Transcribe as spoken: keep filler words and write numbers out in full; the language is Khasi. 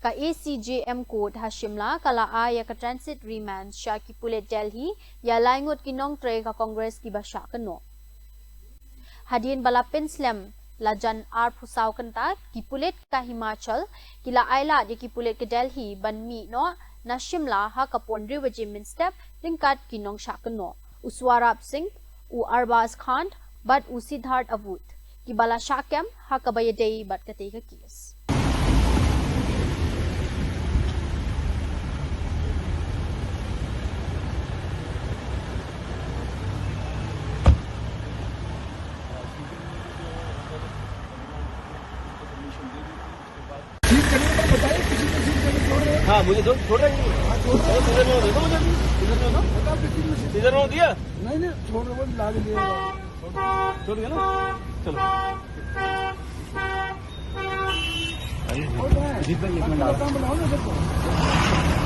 Ka A C J M Court ha Shimla ka la ai ïa ka transit remand sha ki pulit Delhi ïa laingut ki nongtrei ka Congress kiba shah kynnoh. Hadien ba la pynslem la jan arphew saw kynta, ki pulit ka Himachal ki la ailad ïa ki pulit ka Delhi ban mih noh na Shimla ha ka por hynriew baje mynstep ryngkat ki nongshah kynnoh, u Swarab Singh, u Arbaz Khan bad u Siddharth Avut, kiba la shah kem ha kaba ïadei bad katei ka kes. ठीक करने का बताइए, किसी को ठीक करने छोड़ रहे हैं। हाँ, मुझे दो, छोड़ रहे हैं। हाँ, छोड़ रहे हैं। इधर नहीं होता, दो मुझे। इधर नहीं होता। बताओ, किसी को इधर नहीं होती है। नहीं, नहीं, छोड़ रहे, वो लाद लिया। छोड़ दिया ना? चलो। और कहाँ है? जीत भाई, एक मिनट। बताओ, बुलाओ ना सबको।